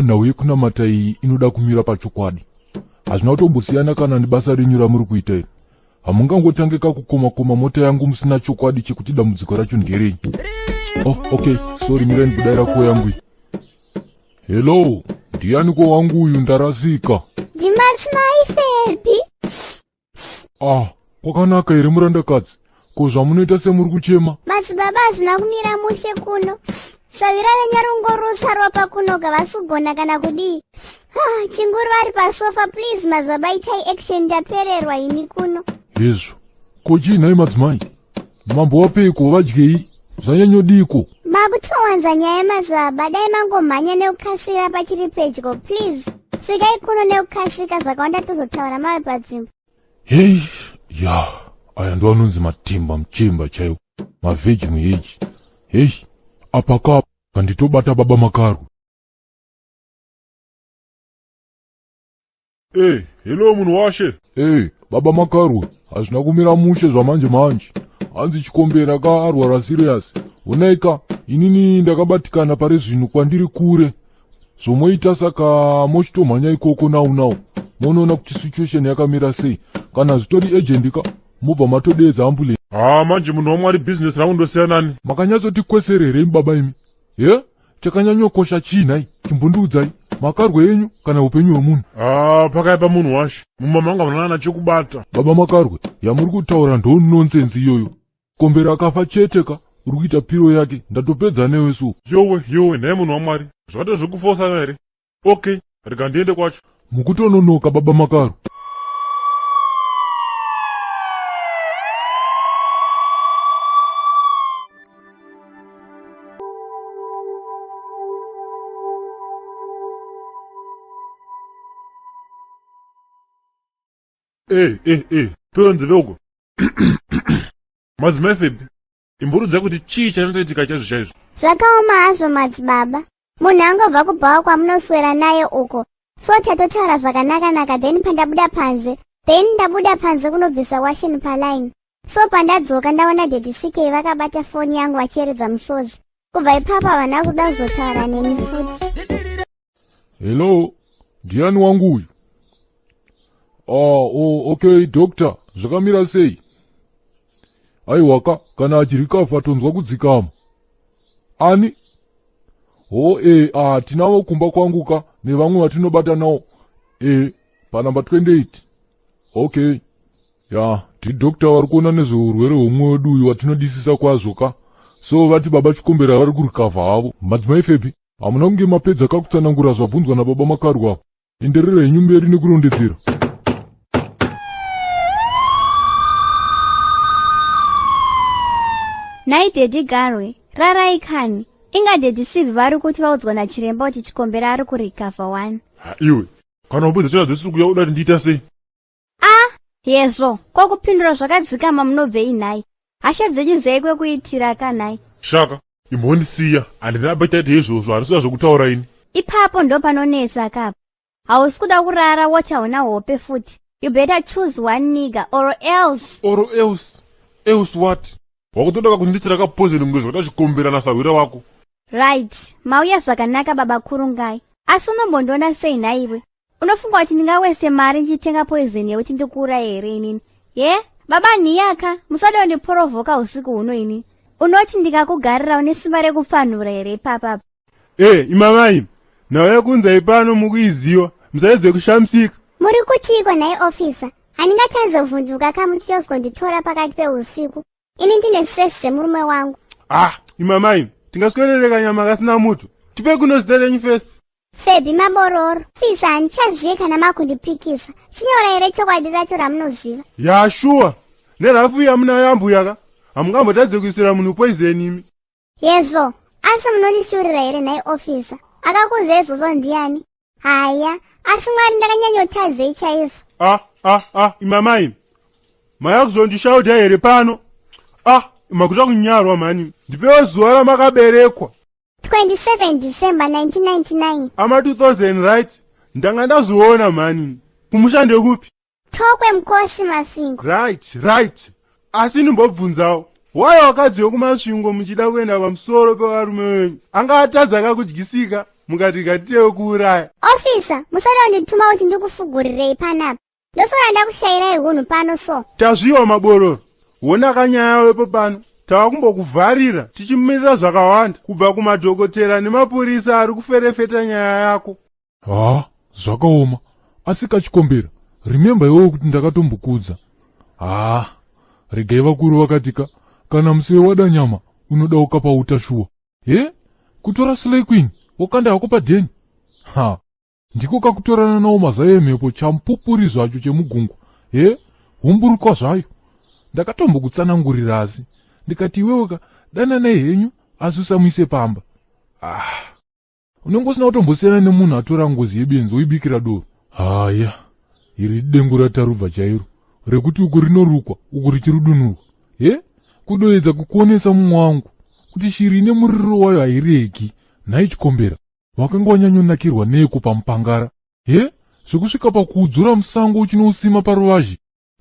nhau yekunamata iyi inoda kumira pachokwadi. Hazvina kutombosiyana kana nebasa renyu ramuri kuita iri. Hamungangotange kakukoma-koma mota yangu musina chokwadi chekuti dambudziko racho nderei. Oh, okay, sorry, mirai ndikudaira ko yangu iyi. Hello, ndianiko wangu uyu ndarasika. Ndimadzimai Febi. Ah, kwakanaka here murandakadzi? Ko zvamunoita semuri kuchema? Madzibaba hazvina kumira mushe kuno. Savira venyarungorutsa ropa kunoga vasugona kana kudii. Ah, chinguru vari pasofa please madzibaba itai action ndapererwa ini kuno. Hezvo. Ko chii nhai madzimai? Mambo wapeiko vadyei? Zvanyanyodiiko? Makutowanza nyaya madzibaba dai mangomhanya nekukasira pachiri pedyo please. Svikai kuno nekukasika zvakawanda tozotaura mave panzvimbo. Hei, ya, aya ndo anonzi matimba muchimba chaiwo, mavheji muheji. Hei, apa kapa nditobata baba makarwe. Hey, hello munhu washe. Hey, baba Makarwe, hazvina kumira mushe zvamanje manje. Hanzi chikombera ka arwara serious. Honai ka, inini ndakabatikana pari zvino kwandiri kure. Zvomoita saka mochitomhanya ikoko now now. Monoona kuti situation yakamira sei. Kana zvitori urgent ka, mobva matodeedza ambulance. Ah, manje munhu waMwari business rangu ndosiya nani? Makanyatsotikwesere here imi baba imi? Ye? Chakanyanyokosha chii nhai? Chimbondiudzai. Makarwe enyu kana upenyu hwemunhu? Ah, pakaipa munhu washe. Mumba mangu hamuna kana chekubata. Baba Makarwe, yamuri kutaura ndo nonsense iyoyo. Kombera akafa chete ka, uri kuita piro yake. Ndatopedza newe so. Yowe, yowe, nhai munhu waMwari. Zvakaita zvekufosana here? Okay, rega ndiende kwacho. Mukutononoka baba Makarwe. Eh, eh, eh, peyo nzeve uko. Madzimai Febi, imborudzai kuti chii chanyatsoitika chaizvo chaizvo. Zvakaoma hazvo madzibaba. Munhu angobva kubhawa kwamunoswera naye uko. So tatotaura zvakanaka-naka then pandabuda panze. Then ndabuda panze kunobvisa washing paline. So pandadzoka ndaona Daddy CK vakabata foni yangu vachiyeredza musodzi. Kubva ipapo havana kuda kuzotaura neni futi. Hello, ndiani wangu uyu? Ah, oh, okay, doctor, zvakamira sei? Aiwaka, kana achirikafa tonzwa kudzikama. Ani? Oh, eh, ah, tinavo kumba kwangu ka nevamwe vatinobata nawo. Eh, panamba 28. Okay. Ya, ndidoctor vari kuona nezveurwere hwemumwe wedu uyu watinodisisa kwazvo ka. So vati baba Chikombera vari kurikavha havo. Madzimai Febi, hamuna kunge mapedza kakutsanangura zvabvunzwa nababa Makarwa ava. Enderera henyu mberi nekurondedzera. Nhai Daddy Garwe, rarai kani. Inga Daddy Sivi vari kuti vaudzwa nachiremba kuti Chikombera ari kurikavha wani. Ha, iwe, kana wapedza tsvina dzesiri kuya uda kuti ndiita sei? Ah, hezvo, ko kupindura zvakadzikama munobvei nhai? Hasha dzenyu zai kwekuitira ka nhai? Shaka, imbondisiya, handina appetite yeizvozvo, handisi zvekutaura ini. Ipapo ndo panonetsa ka. Hausi kuda kurara woti hauna hope futi. You better choose one nigga or else. Or else? Else what? Wakutoda kakunditsira ka poison kunge zvakaita chikombera nasahwira wako. Right, mauya zvakanaka baba Kurungai. Asi unombondiona sei nhaiwe? Unofunga kuti ndingawese mari ndichitenga poison yekuti ndikuuraye here inini? Ye? Baba nhiyaka, musade kundiporovhoka usiku huno inini. Unoti ndikakugarira une simba rekupfanhura here ipapa? Eh, imamai, nhau yekunzai pano mukuiziwa, musaedze kushamisika. Muri kutiiko nhai officer? Handingatazovhunduka ka muchitozonditora pakati peusiku. Ini ndine stress dzemurume wangu. Ah, imamai, tingaswerere kanyama kasina muto. Tipe kuno zita renyu first. Febi mabororo. Sisi handichazive kana makundipikisa. Sinyora here chokwadi racho ramunoziva? Ya shuwa. Nerafu yamunayo ambuya ka. Hamungambotadze kuisira munhu poison imi. Yezvo. Asi munondishurira here nhai officer? Akakuudza izvozvo ndiani? Haya, asi Mwari ndakanyanyotadzei chaizvo? Ah, ah, ah, imamai. Maya kuzondishauda here pano? Ah, makuta kunyarwa mhani. Ndipewo zuva ramakaberekwa. 27 December 1999. Ama 2000 right? Ndanga ndazviona mhani. Kumusha ndekupi? Tokwe Mukosi Masvingo. Right, right. Asi ndimbobvunzawo. Why wakadzi wekuMasvingo muchida kuenda pamusoro pevarume venyu? Anga atadza kakudyisika. Mukati ngatiitewo kuuraya. Officer, musada kundituma kuti ndikufugurirei panapa. Ndosora ndakushayirai hunhu pano so. Tazviwa mabororo. Hona kanyaya wepo pano. Tava kumbokuvharira tichimirira zvakawanda kubva kumadhokotera nemapurisa ari kuferefeta nyaya yako. Haa, zvakaoma. Asi kachikombera, remember iwewe kuti ndakatombokudza. Haa, regai vakuru vakatika, kana museve wada nyama, unoda ukapa uta shuwa. He? Kutora Slay Queen, wokanda hako padheni? Ha, ndiko kakutorana nawo mazai emhepo chamupupuri zvacho chemugungwa. He? Humburukwa zvayo. Ndakatombokutsanangurira asi. Ndikati iwewe ka, dananai henyu, asi usamuise pamba. Ah. Unenge usina kutombosiyana nemunhu atora ngozi yebenzi oibikira doro. Haya, iri dengu ratarubva chairo rekuti uku rinorukwa uku richirudunurwa. He, kudoedza kukuonesa mumwe wangu kuti shiri ine muririro wayo hairegi. Nhai Chikombera, wakanga wanyanyonakirwa neiko pamupangara? He, zvekusvika pakuudzura musango uchinousima paruvazhe.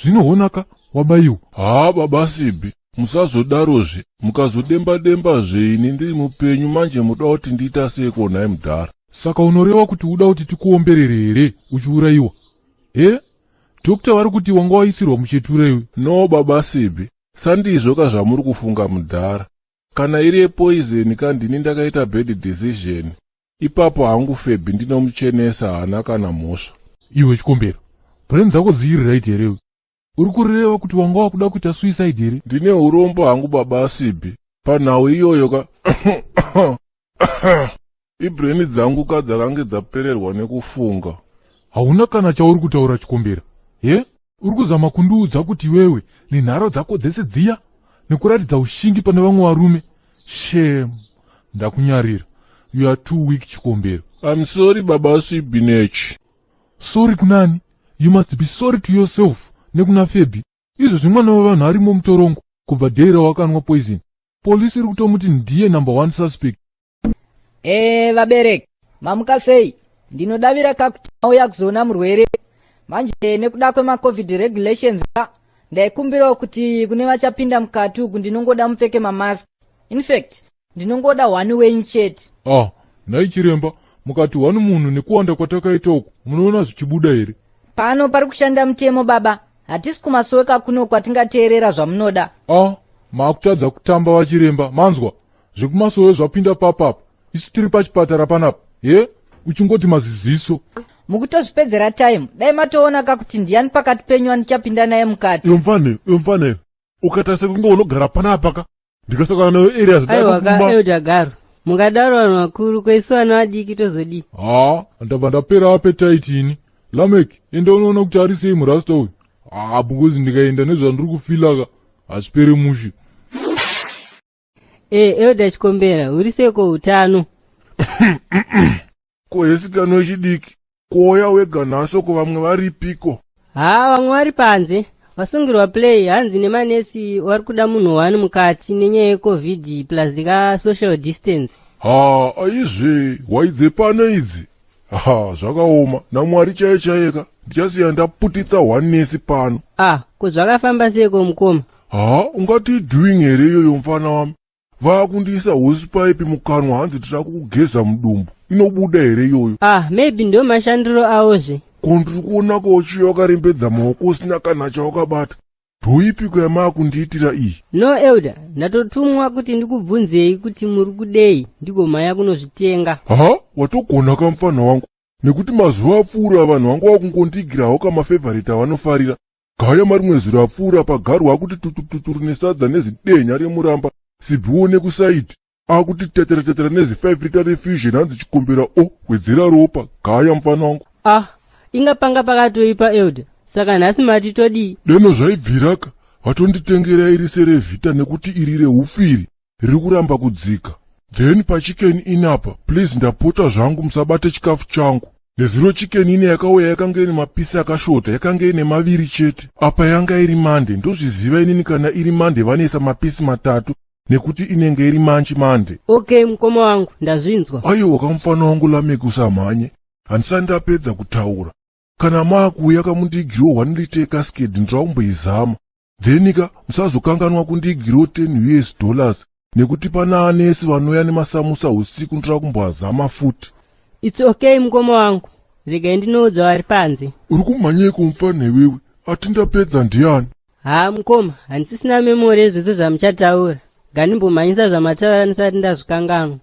Zvino honaka wabaiwa. Haa baba Sibi, musazodarozve, mukazodemba demba zve ini ndiri mupenyu manje muda kuti ndiita seiko nhai mudhara. Saka unoreva kuti uda kuti tikuomberere here uchiurayiwa? He? Doctor vari kuti wanga waisirwa muchetura iwe. No baba Sibi, sandizvo ka zvamuri kufunga mudhara. Kana iri yepoison ka ndini ndakaita bad decision. Ipapo hangu Febi ndinomuchenesa haana kana mhosva. Iwe Chikombera, brain dzako dziri right here iwe? Uri kureva kuti wanga wakuda kuita suicide here? Ndine urombo hangu baba Sibi. Panhau iyoyo ka ibrain dzangu ka dzakange dzapererwa nekufunga. Hauna kana chauri kutaura Chikombera. He? Uri kuzama kundiudza kuti iwewe nenharo dzako dzese dziya nekuratidza ushingi pane vamwe varume. Shame. Ndakunyarira. You are too weak Chikombera. I'm sorry baba Sibinech. Sorry kunani? You must be sorry to yourself nekuna Febi. Izvozvi mwana wevanhu arimo mutorongo kubva day rawakanwa poison. Polisi iri kutomuti ndiye number one suspect. Eh, vabereki, mamuka sei? Ndinodavira kakuti mauya kuzoona murwere. Manje nekuda kwemaCovid regulations ka, ndaikumbirawo kuti kune vachapinda mukati uku ndinongoda mupfeke mamask. In fact, ndinongoda one wenyu chete. Ah, nhai chiremba, mukati one munhu nekuwanda kwatakaita uku, munoona zvichibuda here? Pano pari kushanda mutemo baba. Hatisi kumasoweka kuno kwatingateerera zvamunoda. Ah, makutadza kutamba vachiremba, manzwa? Zvekumasowe zvapinda papapa. Isu tiri pachipatara panapa. He? Uchingoti maziziso. Mukutozvipedzera time. Dai matoona ka kuti ndiani pakati penyu andichapinda naye mukati. Iwe mfane, iwe mfane. Ukaita sekunge unogara panapa ka. Ndikasangana nayo area Aiwa ka Elder Garo. Mungadaro vanhu vakuru ko isu vana vadiki tozodii? Haa, ndabva ndapera appetite ini. Lamek, enda unoona kuti ari sei murasta uyu. Ah, because ndikaenda nezvandiri kufila ka, hazvipere mushe. Eh, Elder Chikombera, uri seiko utano? Ko hesikano yechidiki, kuoya wega nhasi ko vamwe varipiko? Haa, vamwe vari panze. Vasungirwa play hanzi nemanesi vari kuda munhu one mukati nenyaya yecovid plus ka social distance. Ha, aizve, hwai pano idzi. Ha, zvakaoma, naMwari chaiye chaiyeka, ndichasiya ndaputitsa one nesi pano. Ah, ko zvakafamba seiko mukoma? Ha, ungati doing here iyoyo mfana wami? Vakundiisa hosepipe mukanwa hanzi tira kukugeza mudumbu. Inobuda here iyoyo? Ah, maybe ndo mashandiro awozve. Ko ndiri kuonako uchiuya wakarembedza maoko usina kana chawakabata. Ndoipiko yamaakundiitira iyi? No Elder, ndatotumwa kuti ndikubvunzei kuti muri kudei ndigomhanya kunozvitenga. Ha, watogona kamufana wangu. Nekuti mazuva apfuura vanhu vanga vakungondigirawo kamafavourite avanofarira. Gaya marimwe zuro apfuura pagarwa akuti tutututuru nesadza nezidenya remuramba sibhiwo nekusaidi akuti tetera tetera nezi 5 liter refusion hanzi chikombera o wedzera ropa gaya mufana wangu. Ah, inga panga pakatoipa Elder. Saka nhasi mati todii? Deno zvaibviraka vatonditengera iri serevhita nekuti iri rehupfiri riri kuramba kudzika. Then pachicken inn apa please ndapota zvangu musabate chikafu changu. Nezuro chicken inn yakauya yakanga ine mapisi akashota yakanga ine maviri chete. Apa yanga iri mande ndozviziva inini kana iri mande vanoisa mapisi matatu nekuti inenge iri manchi mande. Okay mukoma wangu ndazvinzwa. Aiwa kamufana wangu Lameck usamhanye handisati ndapedza kutaura. Kana maakuuya kamundigiriwo 1 litre yecascade ndirakumboizama. Then ka musazokanganwa kundigiriwo 10 US dollars nekuti pana anesi vanouya nemasamusa usiku ndira kumboazama futi. It's okay mukoma wangu. Regai ndinoudza vari panze. Uri kumhanyeko mupfanha iwewe? Ati ndapedza ndiani? Haa mukoma, handisisina memory yezvese zvamuchataura. Gandimbomhanyisa zvamataura ndisati ndazvikanganwa.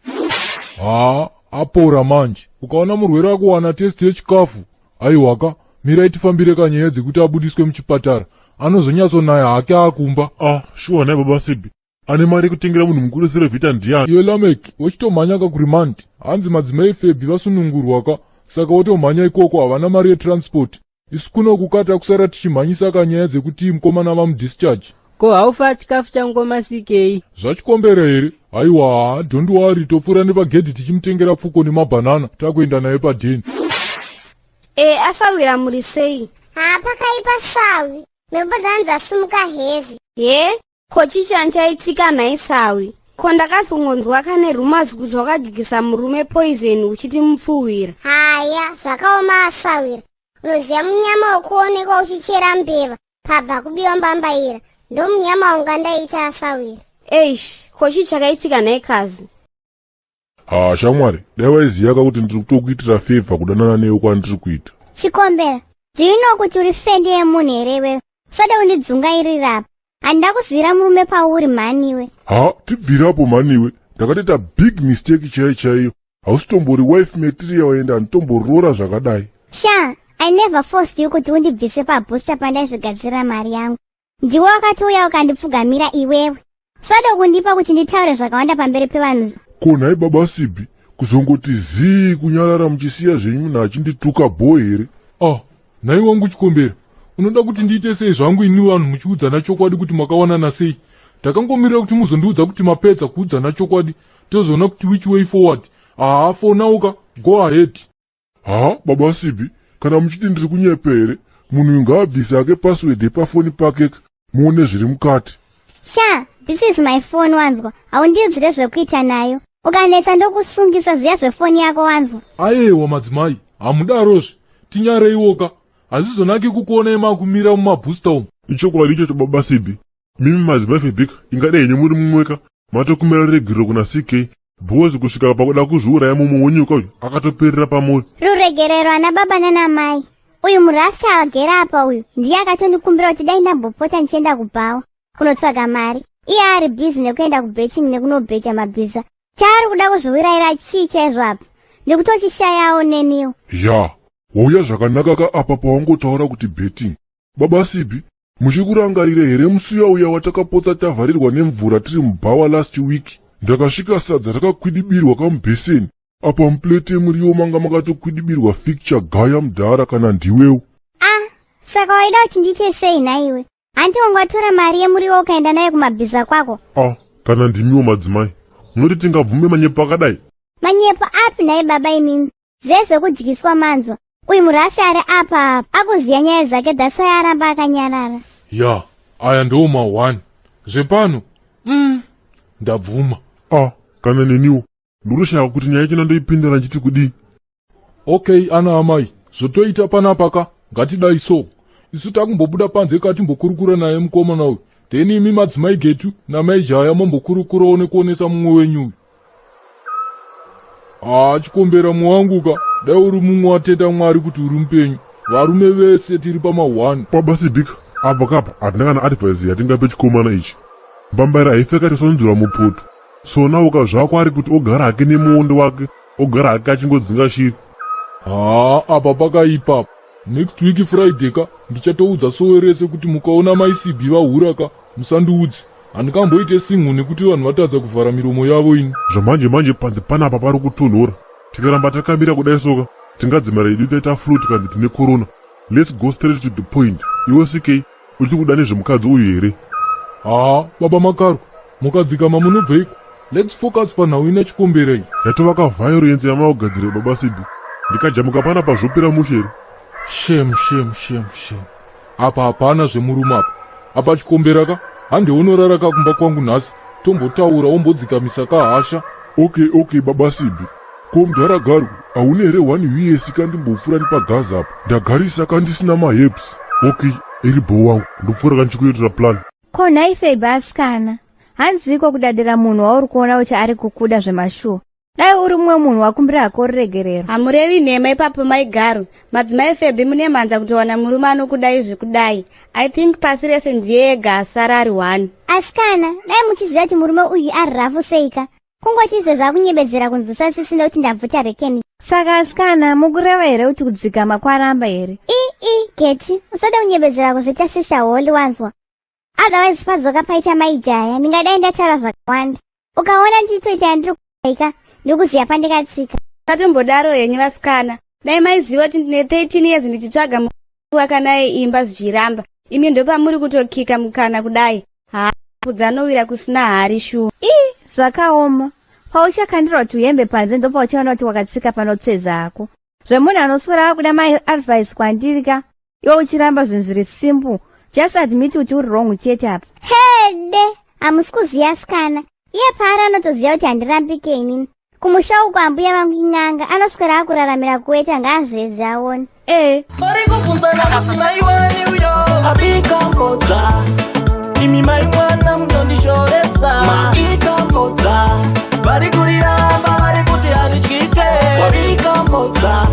Haa, apora manje. Ukaona murwere akuwana test yechikafu, aiwaka, mirai tifambire kanyaya dzekuti abudiswe muchipatara. Anozonyatsonaya hake akumba. Ah, shuwa nhai baba Sibi. Ane mari yekutengera munhu mukuru Cerevita ndiani? Iwe Lamek, wochitomhanya ka kuremand. Hanzi madzimai Febi vasunungurwa ka, saka wotomhanya ikoko havana mari yetransport. Isu kuno kukata kusara tichimhanyisa ka nyaya dzekuti mukomana vamudischarge. Ko haufa chikafu changoma CK? Zvachikombera here? Haiwa, don't worry, topfuura nepagedhi tichimutengera pfuko nemabhanana takuenda naye padheni. E, asawira muri sei? Haa pakaipa sawi. Mhepo dzangu dzasumuka heavy. He? Ko chii chanchaitika nhai sawi? Ko ndakazongonzwa kane rumors kuti wakadyisa murume poison uchiti mupfuhwira. Haya, zvakaoma asawira. Unoziva munyama wekuonekwa uchichera mbeva pabva kubiwa mbambaira. Ndomunyama ungandaita asawira. Eish, ko chii chakaitika nhai kazi? Haa shamwari, dai waiziyaka kuti ndiri kutokuitira favor kudanana newe kwandiri kuita. Chikombera, do you know kuti uri fendi yemunhu here iwewe? Usade kundidzungairira apa. Handina kuzivira murume pauri mhani iwe. Ha, tibvire apo mhani iwe. Ndakatoita big mistake chaiyo chaiyo. Hausitombori wife material ende handitomboroora zvakadai. Sha, I never forced you kuti undibvise pabooster pandaizvigadzirira mari yangu. Ndiwe wakatouya ukandipfugamira iwewe. Usade kundipa kuti nditaure zvakawanda pamberi pevanhu. Ko nhai baba Sibi, kuzongoti zii kunyarara muchisiya zvenyu munhu achindituka bho here? Ah, nhai wangu Chikombera, unoda kuti ndiite sei zvangu ini vanhu muchiudzana chokwadi kuti makawanana sei? Ndakangomirira kuti muzondiudza kuti mapedza kuudzana chokwadi, tozoona kuti which way forward. Haa, for now ka, go ahead. Ha, baba Sibi, kana muchiti ndiri kunyepa here, munhu uyu ngaabvise hake password yepafoni pake muone zviri mukati. Sha, this is my phone wanzwa. Haundiudzire zvekuita nayo. Ukanetsa ndokusungisa ziya zvefoni yako wanzwa. Ayewa madzimai, hamudarozve. Tinyareiwo ka. Hazvizonaki kukuonai makumira mumabooster umu. Ichokwadi ichocho baba Sibi. Mimi madzimai Febika, ingadai henyu muri mumweka, matokumira ruregerero kuna CK, bhozi kusvika pakuda kuzviuraya mumwe wenyuka uyu akatoperera pamoyo. Ruregerero ana baba nana mai. Uyu murasta agera apa uyu ndiye akatondikumbira kuti dai ndambopota ndichienda kubhawa kunotsvaga mari. Iye ari busy nekuenda kubetting nekunobheja mabhiza. Chaari kuda kuzviurayira chii chaizvo apa? Ndikutochishayawo neniwo. Ya, wauya zvakanaka ka apa pawangotaura kuti betting. Baba Sibi, muchikurangarira here musi uya uya watakapotsa tavharirwa nemvura tiri mubhawa last week? Ndakasvika sadza rakakwidibirwa kamubheseni. Apa muplate yemuriwo manga makatokwidibirwa ficture gaya mudhara kana ndiwewo. Ah, saka waida kuti ndiite sei nhaiwe? Hanti wanga watora mari yemuriwo ukaenda nayo kumabhiza kwako? Ah, kana ndimiwo madzimai. Munoti tingabvume manyepo akadai? Manyepo api nhai baba imimi? Zezvekudyiswa manzwa. Uyu murasi ari apa apa akuziya nyaya dzake that's why aramba akanyarara. Ya, aya ndiwo ma1. Zvepano, ndabvuma. Ah, kana neniwo. Ndikutoshaya kuti nyaya yacho ndoipindura ndichiti kudii. Okay, ana amai, zvotoita panapa ka, ngatidai so. Isu takumbobuda panze ka timbokurukura naye mukomana uyu. Then imi madzimai Getu namai Jaya mombokurukurawo nekuonesa mumwe wenyu uyu. Ah, Chikombera mwangu ka, dai uri mumwe watenda Mwari kuti uri mupenyu. Varume vese tiri pama1. Baba Sibika, apa kapa hatina kana advice yatingape chikomana ichi. Mbambaira haife yakatosanzura mupoto. Sona ukazvakwa ari kuti ogara hake nemuondo wake, ogara hake achingodzinga shiri. Haa, apa pakaipa. Next week Friday ka, ndichatoudza sowe rese kuti mukaona mai Sibi vahura ka, musandiudze. Handikamboite singu nekuti vanhu vatadza kuvhara miromo yavo ini. Zvamanje manje panze panapa pari kutonhora. Tikaramba takamira kudai soka, tingadzimara hedu taita flu tikanzi tine corona. Let's go straight to the point. Iwe CK, uchiri kuda nezvemukadzi uyu here? Haa, baba Makarwe, mukadzikama munobveiko? Let's focus panhau ina Chikombera iyi. Yatovaka violence yamakugadzira baba Sibi. Ndikajamuka panapa zvopera mushe here? Shame, shame, shame, shame. Apa hapana zvemurume apa. Apa Chikombera ka, hande unorara ka kumba kwangu nhasi. Tombotaura wombodzikamisa ka hasha. Okay, okay baba Sibi. Ko mudhara Garwe, hauna here 1 US kandimbopfuura nepagazi apa? Ndagarisa kandisina maherbs. Okay, iri bho wangu, ndopfuura kandichikuitira plan. Ko nhai Febe asikana, hanziko kudadira munhu wauri kuona kuti ari kukuda zvemashuwa. Dai uri mumwe munhu wakumbira hako ruregerero. Hamurevi nhema ipapo maigaro. Madzimai Febhi mune mhanza kutowana murume anokudai zvekudai. I think pasi rese ndiye ega asara ari one. Asikana, dai muchiziva kuti murume uyu ari rafu seika. Kungoti izvo zvakunyebedzera kunzwisa tsitsi nekuti ndabvuta rekeni. Saka asikana, mukureva here kuti kudzikama kwaramba here? I i Geti, usade kunyebedzera kuzviita sister Holly wanzwa. Otherwise padzoka paita maijaya, ndingadai ndataura zvakawanda. Ukaona ndichitoita yandiri kuita, ndikuziva pandikatsika. Satombodaro henyu vasikana. Dai maiziva kuti ndine 13 years ndichitsvaga wakanaye imba zvichiramba. Imi ndopamuri kutokika mukana kudai. Haa, kudzanowira kusina hari shuwa. Ii, zvakaoma. Pauchakandirwa tuhembe panze ndopauchaona kuti wakatsika panotsvedza hako. Zvemunhu anoswera akuda maadvice kwandiri ka, iwe uchiramba zvinhu zviri simple. Just admit kuti uri wrong chete apa. Hede, hamusi kuziva asikana. Iye paari anotoziva kuti handirambike inini. Kumusha uko ambuya vangu in'anga, anoswera akuraramira kuweta ngaazviedze aone. Ee, Vari kubvunzana kuti mai wani uyo abika mbodza. Imi mai mwana munondishoresa maika mbodza. Vari kuriramba vari kuti haridyike wabika mbodza.